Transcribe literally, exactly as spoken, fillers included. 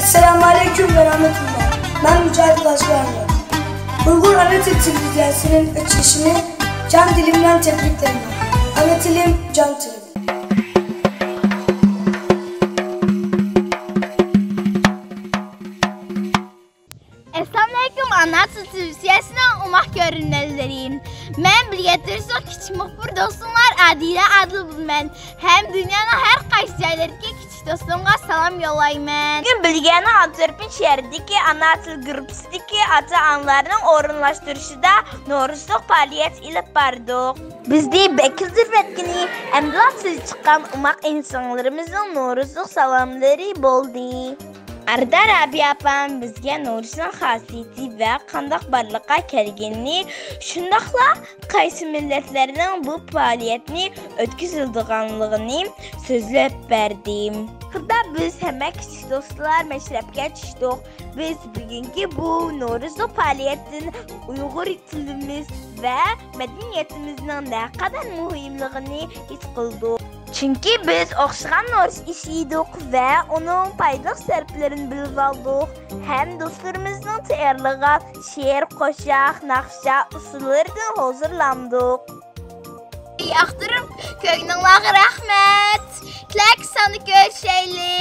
ئەسسالامۇ ئەلەيكۇم ۋە رەھمەتۇللا. مەن مۇجاھىد غازىيەمەن. ئۇيغۇر ئانا تىل تېلېۋىزىيەسىنىڭ ئېچىلىشىنى جان دىلىمدىن تەبرىكلەيمەن. ئانا تىلىم، جان تىلىم. ئەسسالامۇئەلەيكۇم، ئانا تىل تېلېۋىزىيەسىنىڭ ئوماق كۆرۈرمەنلىرى. مەن بىلگەن تۇرۇشلۇق كىچىك مۇخبىر دوستۇڭلار ئادىلە ئادىل بولىمەن. ھەم دۇنيانىڭ ھەر قايسى جايلىرىدىكى كىچىك دوستۇمغا سالام يوللايمەن. بۈگۈن بىلگەننىڭ ئابدۇرېھىم شەھىرىدىكى ئانا تىل گۇرۇپپىسىدىكى ئاتا-ئانىلارنىڭ ئورۇنلاشتۇرۇشىدا نورۇزلۇق پائالىيەت ئېلىپ باردۇق. بىزنى بەك كۈلدۈرۈۋەتكىنى، ئەمدىلا تىلى چىققان ئوماق ئىنسانلىرىمىزنىڭ نورۇزلۇق سالاملىرى بولدى. ئارىدا رابىيە ئاپام بىزگە نورۇزنىڭ خاسىيىتى ۋە قانداق بارلىققا كەلگىنىنى، شۇنداقلا قايسى مىللەتلەرنىڭ بۇ پائالىيەتنى ئۆتكۈزىدىغانلىقىنى سۆزلەپ بەردى. ئاخىردا بىز ھەممە كىچىك دوستلار مەشرەپكە چۈشتۇق. بىز بۈگۈنكى بۇ نورۇزلۇق پائالىيەتتىن ئۇيغۇر تىلىمىز ۋە مەدەنىيىتىمىزنىڭ نەقەدەر مۇھىملىقىنى ھېس قىلدۇق. چۈنكى بىز ئوخشىغان نورۇز ئېشى يېدۇق ۋە ئۇنىڭ پايدىلىق تەرەپلىرىنى بىلىۋالدۇق ھەم دوستلىرىمىزنىڭ تەييارلىغان شېئىر، قوشاق، ناخشا ئۇسسۇللىرىدىن ھۇزۇرلاندۇق. ياقتۇرۇپ كۆرگىنىڭلارغا رەھمەت. كېلەر ساندا كۆرۈشەيلى.